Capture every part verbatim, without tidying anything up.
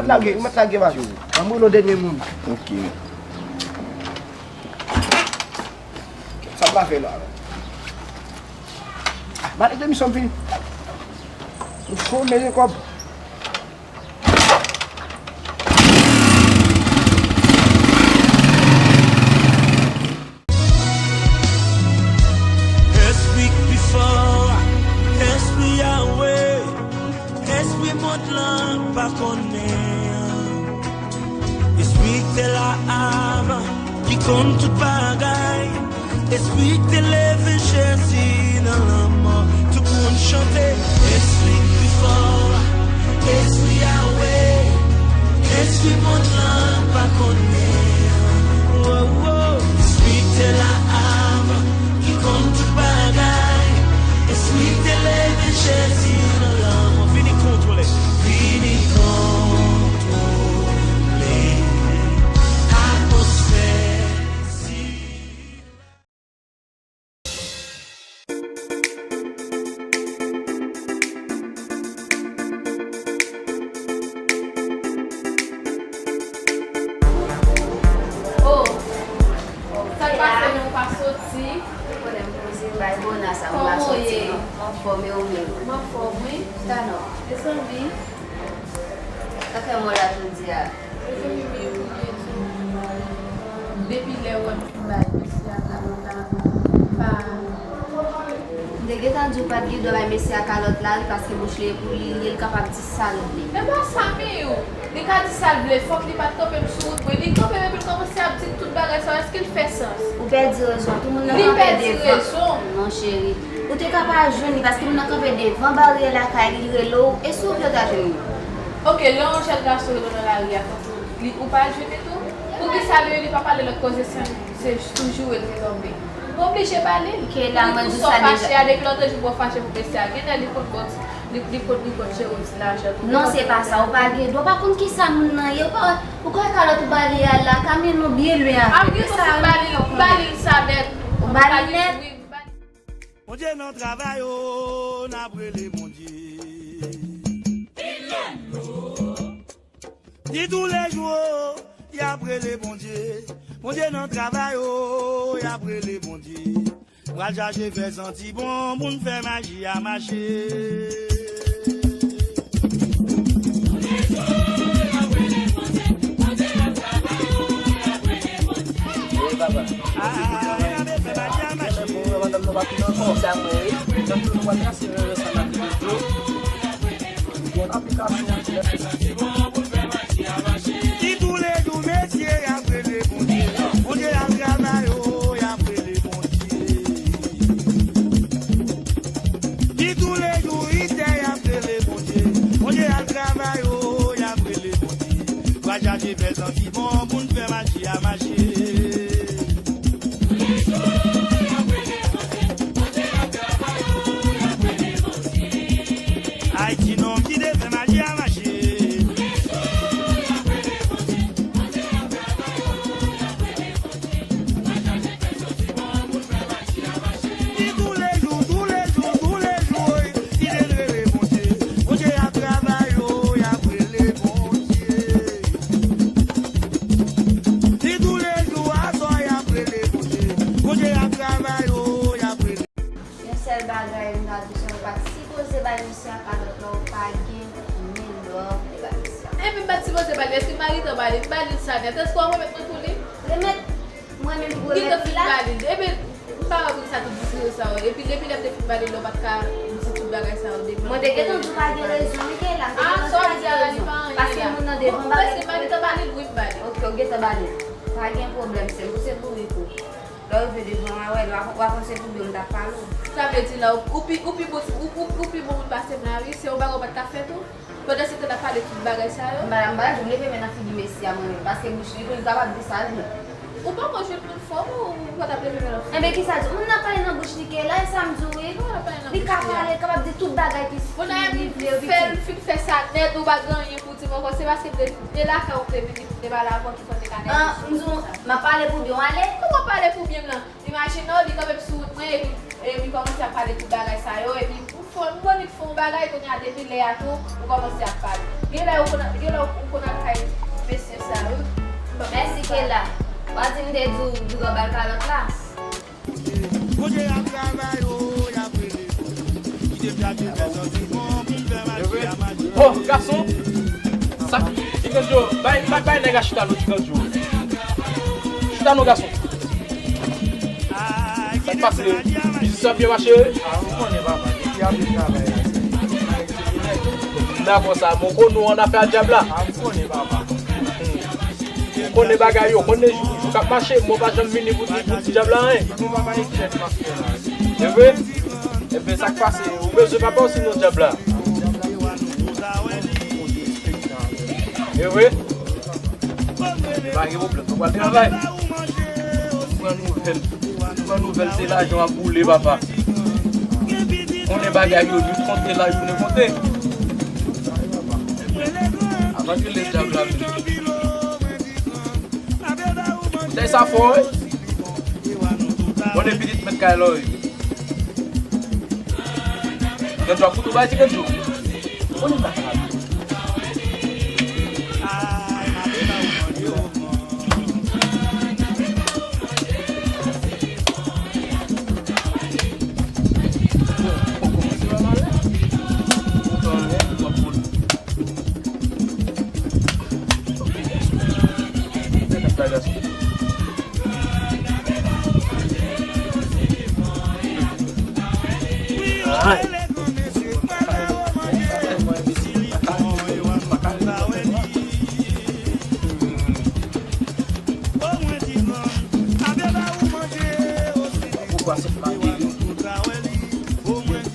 Lage, ou mèt lage bagay yo. Ban m rele yon dènye moun. Ok. Sa pa fè la. Ba nèg demisyon m fini. Ou fò, men gen kòb. Espri k pi fò a, Espri Yahweh, Espri mond lan pa konnen an. Espri k te la avan, ki konn tout bagay. Espri k te leve Jezi nan lanmò, tout moun chante. Espri k pi fò a, Espri Yahweh, Espri mond lan pa konnen an. Oh, oh. Espri k te la avan, ki konn tout bagay. Espri k te leve Jezi nan lanmò, vini kontwole. Vini kontwole atmosfè. Oh, sa k pase non, ou pa soti? Pwoblèm poze, m bay bona sa, m pa soti non. Mwen anfòm, e ou menm? Mwen anfòm, wi. Talò. Mezanmi. Sa fè mwen la jodi a. Mezanmi, wi, ou byen tou. Depi lè w wè m fin bay mesye a kalòt la, pa. M te gentan di w pa t gen dwa bay mesye a kalòt la, wi, paske bouch li e pou li, li kapab di sa l vle. E pa sa, men yo. Li ka di sa l vle, fòk li pa t kanpe m sou wout mwen. Li kanpe m epi l kòmanse ap di m tout bagay sa yo, èske l fè sans? Ou pèdi rezon, tout moun nan kanpe devan. Li pèdi rezon. Non, cheri. Ou te ka pa jwenn li, paske moun nan kanpe devan baryè lakay li, li rele w, e si w vle w ta jwenn li? Ok, lè yon jèn gason rele w nan lari a, tankou li, ou pa al jwenn li tou? Poukisa li, li pa pale lòt koze, se, se toujou el te tonbe? Ou oblije ba li l. Poukisa w fache a, depi lòt jou pou w fache pou mesye a? Genlè li konn bòs, li, li konn, li konn jere yon ti lajan tou. Non, se pa sa, ou pa gen dwa, ou pa konn kisa moun nan ye, ou pa, ou kwè kalòt ou ba li a la, ka mennen w byen lwen avè l. Ap gen tan pou m ba li l, m ba li l sa nèt. Ou ba li nèt? Wi, m ba li. Bondye nan travay, o, n ap rele Bondye. Ni toulejou, o, y ap rele Bondye. Bondye nan travay, o, y ap rele Bondye. Pral chache fè santi bon, moun fè maji a mache. Wi, papa. Ah, ah, ah, ah, ah, fè maji a mache. Madanm nan pa fin ankò. Sa mwen, wi. Donk, nou va trase resèt la. Bon, aplikasyon. Ki toulejou mesye y ap rele Bondye. Bondye al travay, o, y ap rele Bondye. Ki toulejou itè y ap rele Bondye. Bondye al travay, o, y ap rele Bondye. Pral chache fè santi bon, moun fè maji a mache. Ayiti nonm ki te fè maji a mache. Ki toulejou, toulejou, toulejou, wi, ki te rele Bondye. Bondye ap travay, o, y ap rele Bondye. Ni toulejou, aswè y ap rele Bondye. Bondye ap travay, o, y ap rele. Yon sèl bagay m ta di w, se w pa t sipoze bay mesye a kalòt la, ou pa gen men dwa w te bay mesye a. Enben, m pa t sipoze ba li. Èske m pa gentan ba li? M ba li l sa nèt. Èske w ap remèt mwen pou li? Remèt mwen menm pou remèt li la? Gentan fin ba li l. Enben, m pa wè poukisa tout disrespè sa yo. Epi depi lè m te fin ba li l la, ou pa t ka di tout bagay sa yo devan. Mwen te gentan di w pa gen rezon, li te la. M te gentan di w pa gen rezon. Paske moun nan devan bagay. Èske m pa gentan ba li l? Wi, m ba li l. Ok, ou gentan ba li l. Pa gen pwoblèm, sè m. Pouse bourik ou. Lè w rive devan an, wè, w a, w a panse pou byen m t ap pale w. Sa vle di la, ou, ou pi, ou pi bon, ou, ou, ou pi bon moun pase m la, wi, se yon bagay ou pa t ka fè tou? Pandan se tan n ap pale tout bagay sa yo? M pa, m pa janm leve men nan figi mesye a mwen menm, paske bouch li tou, li kapab di sa l vle. Ou poko jwenn moun fò, ou, ou pa t ap leve men nan figi. Enben, kisa di? Moun nan pale nan bouch li ke la, e sa m di w, wi. Li ka pale, li kapab di tout bagay ki, ki li vle, wi, pitit. Moun nan fè, fin fè sa nèt, ou pa gen anyen pou di m ankò, se paske m te, te lakay ou m te vini, m te pale avè w ki fè w te ka nève sou sa. M di w, m ap pale pou byen w ale. Ou poko pale pou byen m lan. Imajine w, li kanpe m sou wout mwen, epi, epi kòmanse ap pale tout bagay sa yo, epi m fè, m bon, li fè yon bagay, kounye a, depi lè a tou, ou kòmanse ap pale. Gen lè ou konn, gen lè ou konn al kay mesye sa, wi. Mèsi, Kela. W a di m te di w, Dougan ba l kalòt la. Bondye ap travay, o, y ap rele. Kite m chache fè santiman pou m fè maji a maji. Bon, gason. Sa, Tiganjo, bay, bay, bay nèg a chita non, Tiganjo. Chita non, gason. Sa k pase? Biznis ap byen mache? A, ou konnen, papa, depi apre travay la, se, m nan ekzije nèg. M dakò sa, men w konnen w annafè a dyab la. A, m konnen, papa. Hmm. M konnen bagay yo, konnen jou, jou k ap mache, mwen pa janm vini pou di, pou di dyab la anyen. Mwen pa pale tèt m ap fè la. Se vre? Ebyen, sa k pase? Ou bezwen papa w sinon dyab la? Se vre? Pa gen pwoblèm, nou pral travay. Pran nouvèl, pran nouvèl, se lajan w ap boule, papa. Konnen bagay yo, youn konte la, youn konte. Avan ke le dyab la vini. Boutèy sa fò, wi. Bon, e pitit mèt kay la, wi. Gen dwa kout ou bay ti gen dlo. Bon, e pa sa.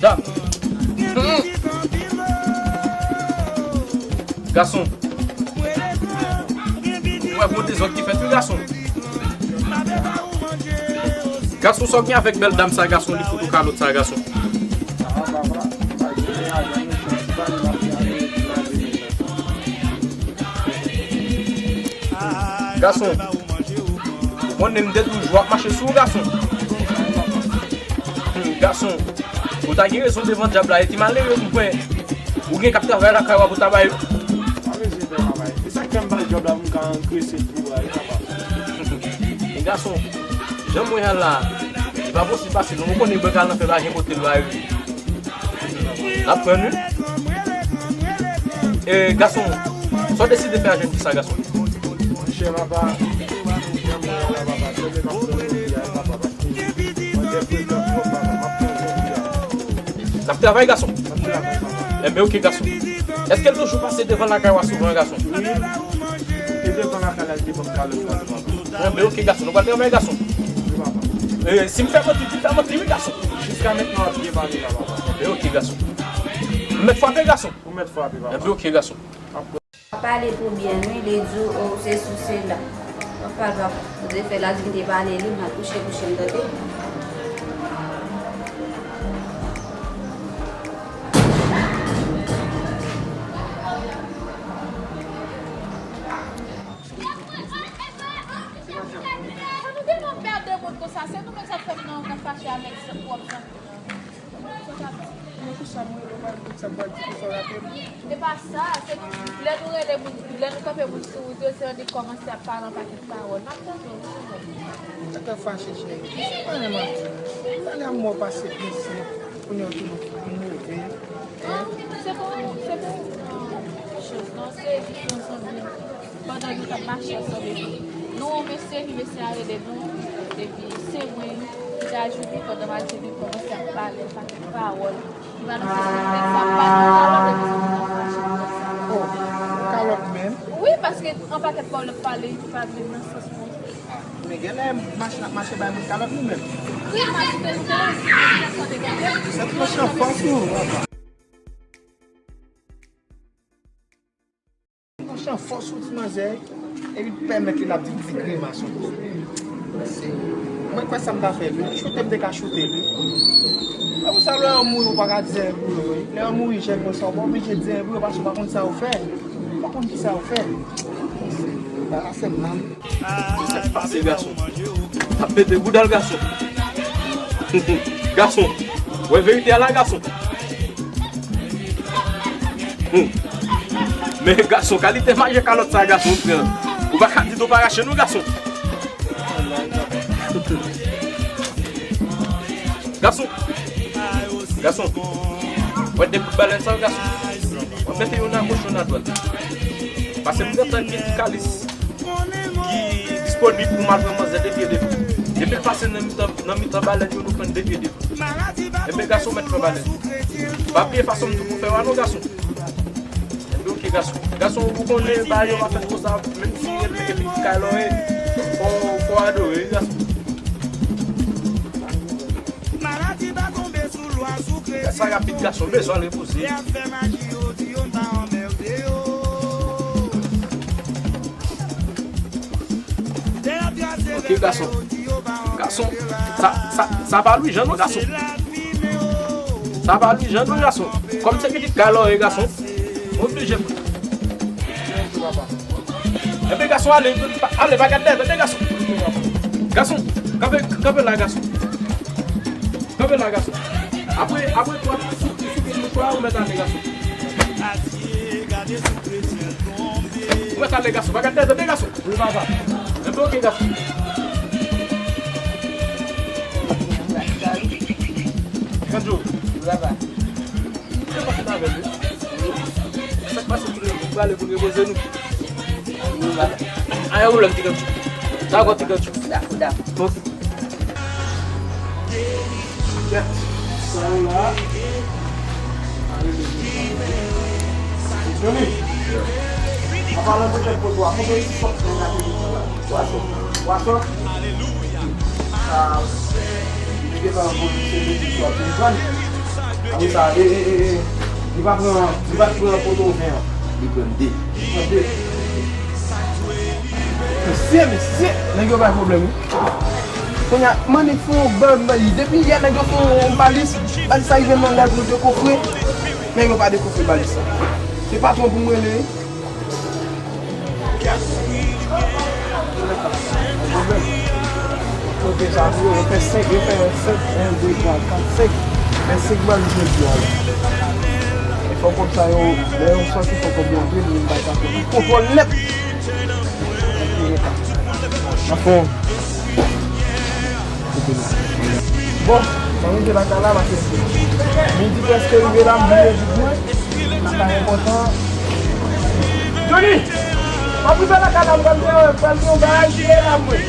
Dam. Gason. Ou wè gwo dezòd ki fèt wi, gason. Gason, sa w gen avèk bèl dam sa, gason, li fout ou kalòt sa, gason. Gason. Mwen menm de toujou ap mache sou ou, gason. Hmm, gason. Ou ta gen rezon devan dyab la, e ti malere m kwè. Ou gen k ap travay lakay w a pou ta bay. Pa bezwen fè travay. E sa k fè m bay dyab la pou m ka angrese pou bagay papa. Men gason, jan mwen an la, li pa posib pase non. Ou konnen bèk al nan fè lajan kote l la wi. N ap pran nou. E gason, sa w deside fè a jèn fi sa, gason? Monchè, papa, jan mwen an la, papa, se li m ap pran jodi a, papa, paske mwen gen frekan twòp, papa, m ap pran jodi a. N ap travay, gason. N ap travay, papa. Enben, oke, gason. Èske l toujou pase devan lakay w a souvan, gason? Wi. E devan lakay la, li te ban m kalòt la, papa. Enben, oke, gason. Nou pral travay, gason. Wi, papa. E, si m fè manti, di m fè manti, wi, gason. Jiska mentnan, w ap byen pale la, papa. Enben, oke, gason. M mèt frape, gason. Ou mèt frape, papa. Enben, oke, gason. W ap pale pou byen, wi, li di w, o, se sou se la. W ap pale, papa. Ou te fè la di m te pale, li, m al kouche, kouche, m tande. Sa nou te nan pèd de moun konsa, se nou menm sa k fè m nan, nan fache avèk sa pwòp zanmi nou. Mwen konsa mwen rele w, mwen tout sa m pral di pou sa w raple m. Se pa sa, se nou, lè nou rele moun, lè nou kanpe moun sou wout yo, se yo ki kòmanse ap pale yon pakèt pawòl. M ap tande w, wi, sou mwen. Sa k ap fache, cheri? Se pa yon manti. Talè a m wè w pase plis senp, kounye a w tounen move. Se pou, se pou, choz non, se jis yon zanmi. Pandan nou t ap mache ansanm epi nou wè yon mesye, epi mesye a rele nou, epi se mwen ki te ajoute pandan m al di li kòmanse ap pale yon pakèt pawòl ki pa nan sans li, nèg sa pa nan kalòt epi se moun nan fache konsa. Oh, kalòt menm? Wi, paske yon pakèt pawòl l ap pale ki pa vle nan sans mwen. Ah, men genlè machin ap mache bay moun kalòt nou menm. Wi, m ajoute nou te osi, se sa te genyen. Se pran chan fòs ou. Yon chan fò sou ti manzè, epi pèmèt li l ap di ti grimas yon kou. Mwen kwè sa m ta fè l wi, choute m te ka choute l wi. Apre sa, lè yo mouri, ou pa ka di anyen pou yo wi. Lè yo mouri, jèn mwen sa, ou pa oblije di anyen pou yo, paske ou pa konn sa yo fè. Ou pa konn kisa yo fè. Bagay la fè m mal. Sa k pase, gason? Ap pete boudal, gason. Gason, wè verite a la, gason. Hmm. Men gason, kalite maje kalòt sa gason pran. Ou pa ka di do pa rache non gason. Gason. Gason. Wè de bout balèn sa gason. W ap mete youn a goch youn a dwat. Pase m gentan gen ti kalis ki disponib pou m al pran manzè de pye de. Depi l pase nan mitan, nan mitan balèn yo, nou pran de pye de. Enben gason mèt fè balèn. Pa bliye fason m di w pou fè w a non gason. Enben oke gason. Gason ou konnen bagay yo pa fèt konsa, menm si epi epi kalòye, fò, fò adore wi gason. Sa rapid gason, bezwen al repoze. Oke gason. Gason, sa, sa, sa pa Lwijan non gason. Sa pa Lwijan non gason. Kòm se pitit kalòye gason. Oblije pran. Enben gason ale, ale pa gad dèyè tande gason. Gason, kanpe, kanpe la gason. Kanpe la gason. Apre, apre twa, sou, sou, sou twa ou mèt ale gason. Ou mèt ale gason, pa gad dèyè tande gason. Wi papa. Enben oke gason. Kandjo. Wi papa. Ou te pase avè l wi. Sa k pase pou nou prale pou n repoze nou. Wi papa. Ayo ou lòm ti kandjo. Dakò ti kandjo. Dakò dakò. Bon. Kèt, sa yo la. Johnny, an palan de kèt poto a, konbyen ti sòt nan gate li la? Pwason. Pwason? Sa, li gentan vòlè se de sòt li jwenn. Apre sa, e, e, e, e, li pa pran, li pa pran poto ven an. Li pran de. Li pran de. Mesye, mesye, nèg yo bay pwoblèm wi. Kounye a, Mannik fè yon ban, ban, depi yè nèg yo fè yon balis, balis sa rive nan lè pou dekofre, men yo pa dekofre balis sa. Se patwon pou m rele wi. Kote sa pou yo fè senk, yo fè senk, en, de, twa, kat, senk. Fè senk balis jodi a la. E fò kòb sa yo, lè yo sòti fò kòb yo antre, pou yo bay sa sou kontwòl nèt. Anfen. Bon, mwen mete lakay la, pase midi prèske rive la, m bliye di mwen. Sa ka enpòtan. Johnny! W ap rive lakay la, m pral gen, pral gen yon bagay ki rele mwen.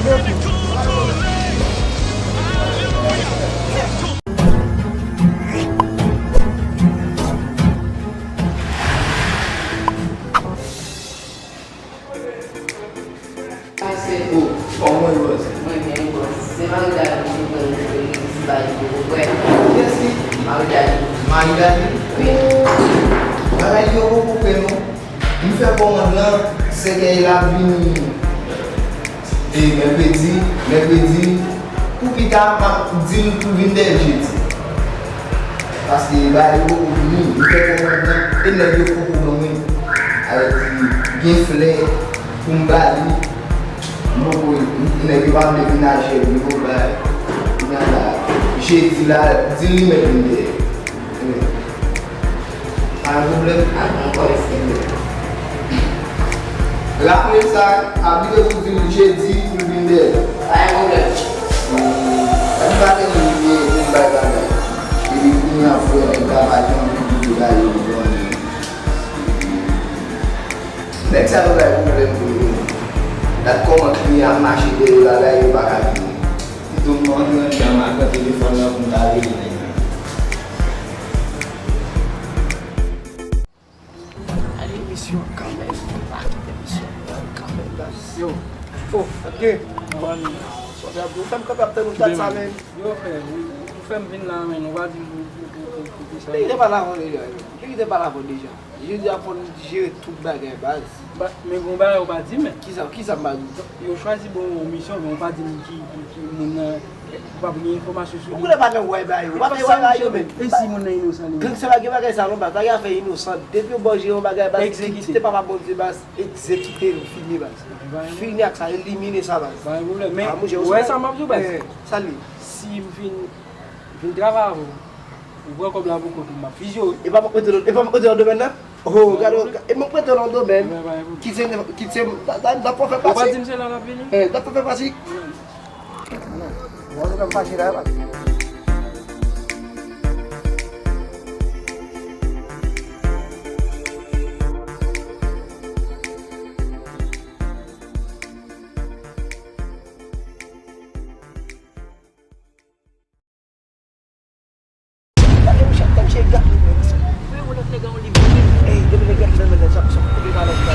Mwen gen yon Mwen se Bo. Kòman yo bòs? Mwen byen bòs. Se Marie David ki pran legliz Bayi Poko Frè. Kiyès ki? Marie David. Marie David? Wi. Bagay yo poko prè non. M fè kòmand lan, sèkèy la vini e mèkredi, mèkredi. Pou pita, m ap di l pou l vin dèyè jedi. Paske bagay yo poko vini. M fè kòmand lan, e nèg yo poko ban mwen. Avèk li, gen flè pou m ba li. M poko, nèg yo pa vle vin achte, m poko bay. Kounye a la, jedi la, di l li mèt vin dèyè. Pa gen pwoblèm. Ak yon kòb eskenbe. Raple sa, aplike pou di l jedi pou l vin dèyè. Pa gen pwoblèm. Mwen pa te vin vin bay bagay. Epi kounye a frè nèg la pa janm vin di bagay yo vin. Nèg sa yo bay pwoblèm pou yo. Gad kòman kliyan ap mache dèyè bagay yo pa ka vini. Pito m antre anndan m al pran telefòn nan pou m ta rele nèg la. Gade misyon kanmenm, pa kite misyon kanmenm, baz. Yo. Oh, ok. Bon. Ou fè m kanpe ap tann ou dat sa, men. Yo, frè, ou, ou fè m vin la, men, ou pa di m pou, pou, pou, pou, pou kisa. Li te pale avè w deja, yo. Li te pale avè w deja. Jodi a fò n jere tout bagay, baz. Ba, men gon bagay ou pa di m. Kisa, kisa m pa di w? Yo chwazi bon yon misyon, men ou pa di m ki, ki, ki moun nan, ou pa ban m enfòmasyon sou li. Ou konnen pa nan wè bagay yo, ou pa nan wè bagay yo, men. E si moun nan inosan li menm? Gangsta pa gen bagay sa non, baz. Pa gen afè inosan. Depi yo ba w jere yon bagay, baz, kite papa Bondye, baz, egzekite l, fini, baz. Fini ak sa, elimine sa, baz. Pa gen pwoblèm, men ou wè sa m ap di w, baz. Sa l ye? Si m fin, fin travay avè w, ou pran kòb la pou kont ou, m ap fizye w. E pa m ap mete nan, e pa m ap mete nan domèn nan? Oh, gade, e mwen prete nan domèn. Kit se, kit se, da, da, da pou fè pati. Ou pa di m se la l ap vini? Eh, da pou fè pati. Mwen se menm fache la, la. Gade, mouche, gade, mouche, gade. Frè, yon lòt nèg an yon liv. Ey, depi nèg la ki nan men l, sa, sa, kote pa lòt la.